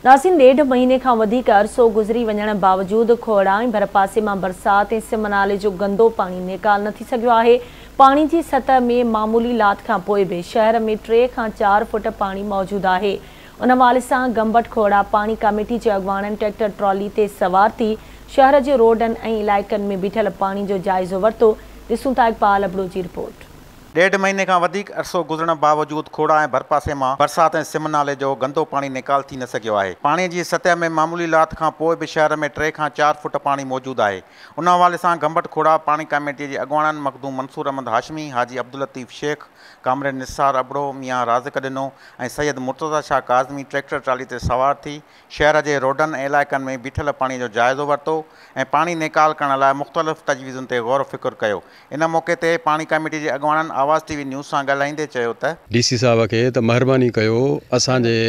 ناظرين ڏيڍ مهيني کان وڌيڪ عرصو گذري وڃڻ باوجود کوهڙا ۽ ڀرپاسي مان برسات ۽ سم نالي جو گندو پاڻي نيڪال نه ٿي سگهيو آهي. پاڻي جي سطح ۾ معمولي لاٿ کان پوء به شهر ۾ 3 کان 4 فوٽ پاڻي موجود آهي. ان حوالي سان گمبٽ کوهڙا پاڻي ڪاميٽي جي اڳواڻن ٽريڪٽر ٽرالي تي سوار ٿي شهر جي روڊن ۽ علائقن ۾ بيٺل پاڻي جو جائزو ورتو. ڏسون ٿا اقبال ابڙو جي رپورٽ. ڏيڍ مهيني کان وڌيڪ عرصو گذرڻ باوجود کوڙا ۽ ڀرپاسي مان برسات ۽ سم نالي جو گندو پاڻي نيڪال ٿي نه سگهيو آهي. پاڻي جي سطح ۾ معمولي لاٿ کان پوء به شهر ۾ 3 کان 4 فوٽ پاڻي موجود آهي. ان حوالي سان گمبٽ کوڙا پاڻي ڪاميٽي جي اڳواڻن مخدوم منصور احمد هاشمي، حاجي عبداللطيف شيخ، ڪامريڊ نثار ابڙو، ميان رازق ڏنو ۽ سيد مرتضيٰ شاهه ڪاظمي ٽريڪٽر ٽرالي تي سوار ٿي شهر جي روڊن ۽ علائقن ۾ بيٺل پاڻي جو جائزو ورتو ۽ پاڻي نيڪال ڪرڻ لاء مختلف تجويزن تي غور و فڪر ڪيو. ان موقعي تي پاڻي ڪاميٽي جي اڳواڻن آواز ٽي وي نيوز سان ڳالهائيندي چيو ته. ڊي سي صاحب کي ته مهرباني ڪيو اسان جي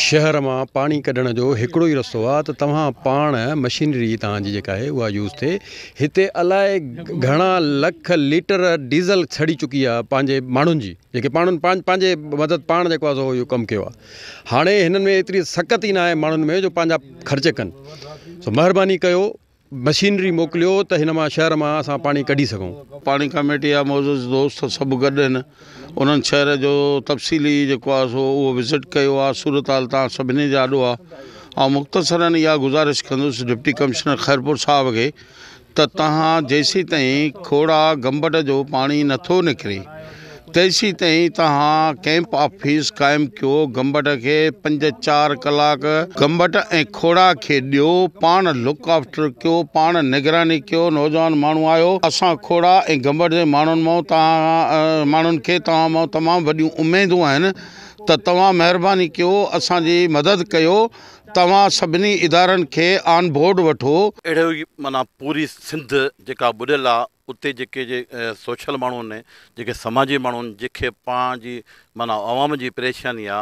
شهر مان پاڻي ڪڍڻ جو هڪڙو ئي رستو آ ته توهان پاڻ مشينري توهان جي جيڪا آهي اها يوز ٿئي هتي الائي گهڻا لک ليٽر ڊيزل سڙي چڪي آ پنهنجي ماڻهن جي جيڪي پاڻهن پنهنجي مدد پاڻ جيڪو آ سو اهو ڪم ڪيو آ هاڻي هنن ۾ ايتري سڪت ئي ناهي ماڻهن ۾ جو پنهنجا خرچ ڪن سو مهرباني ڪيو مشينري موڪليو ته هن مان شهر مان اسان پاڻي ڪڍي سگهون. پاڻي ڪاميٽي جا معزز دوست سڀ گڏ آهن انهن شهر جو تفصيلي جيڪو آهي سو اهو وزٽ ڪيو آهي صورتحال توهان سڀني جي آڏو آهي آئون مختصرا اها گذارش ڪندس ڊپٽي ڪمشنر خيرپور صاحب کي ته توهان جيسيتائين کوڙا گمبٽ جو پاڻي نٿو نڪري تيسيتائين توهان ڪئمپ آفيس قائم ڪيو، گمبٽ کي پنج چار ڪلاڪ گمبٽ ۽ کوڙا کي ڏيو، پاڻ لڪ آفٽر ڪيو، پاڻ نگراني ڪيو، نوجوان ماڻهو آهيو، اسان کوڙا ۽ گمبٽ جي ماڻهن مان توهان ماڻهن کي توهان مان تمام وڏيون اميدون آهن ته توهان مهرباني ڪيو اسان جي مدد ڪيو، توهان سڀني ادارن کي آن بورڊ وٺو. اهڙو ئي معنيٰ پوري سنڌ جيڪا ٻڏل آ اتي جيڪي جي سوشل ماڻهو آهن جيڪي سماجي ماڻهو آهن جيڪي پاڻ جي معنيٰ عوام جي پريشاني آ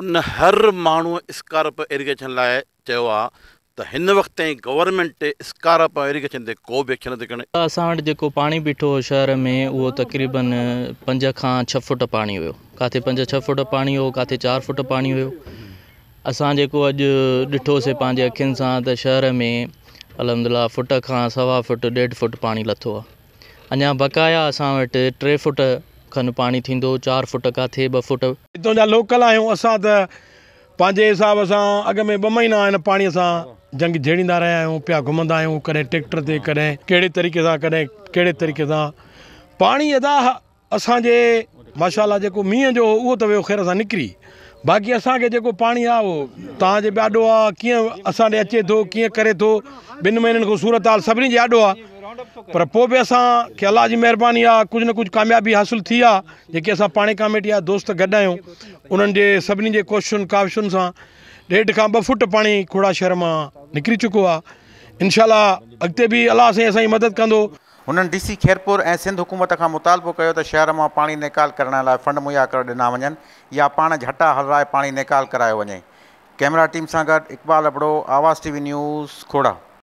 ان هر ماڻهو اسڪارپ ايريگيشن لاء چيو آ ته هن وقت تائين گورنمينٽ اسڪارپ ايريگيشن تي ڪو به ايڪشن نٿي کڻي. اسان وٽ جيڪو پاڻي بيٺو هو شهر ۾ اهو تقريبن 5 کان 6 فوٽ پاڻي هيو ڪاٿي 5 6 فوٽ پاڻي هيو ڪاٿي 4 فوٽ پاڻي هيو. اسان جيڪو اڄ ڏٺوسي پنهنجي اکين سان ته شهر ۾ الحمدلله فٽ کان سوا فٽ ڏيڍ فٽ پاڻي لٿو آهي اڃا بقايا اسان وٽ 3 فٽ کن پاڻي ٿيندو 4 فٽ ڪاٿي 2 فٽ. هتان جا لوڪل آهيون اسان ته پنهنجي حساب سان اڳ ۾ 2 مهينا هن پاڻي سان جنگ جهيڙيندا رهيا آهيون پيا گهمندا آهيون ڪڏهن ٽريڪٽر تي ڪڏهن ڪهڙي طريقي سان ڪڏهن ڪهڙي طريقي سان پاڻي ادا اسان جي ماشاء الله جيڪو مينهن جو هو اهو ته ويو خير سان نڪري باقي اسان کي جيڪو پاڻي آ اهو توهان جي به آڏو آ ڪيئن اسان ڏي اچي ٿو ڪيئن ڪري ٿو 2 مهينن کان صورت حال سڀني جي آڏو آ پر پوء به اسان کي الله جي مهرباني آ ڪجهه نه ڪجهه ڪاميابي حاصل ٿي آ جيڪي اسان پاڻي ڪاميٽي جا دوست گڏ آهيون انهن جي سڀني جي ڪوششن ڪاوشن سان ڏيڍ کان 2 فوٽ پاڻي کوڙا شهر مان نڪري چڪو آ انشاء الله اڳتي به الله سائين اسان جي مدد ڪندو. هنن ڊي سي خيرپور ۽ سنڌ حڪومت کان مطالبو ڪيو ته شهر مان پاڻي نيڪال ڪرڻ لاء فنڊ مهيا ڪري ڏنا وڃن يا پاڻ جهٽا هلرائي پاڻي نيڪال ڪرايو وڃي. ڪئميرا ٽيم سان گڏ Iqbal Abro, Awaz T V news, Khora.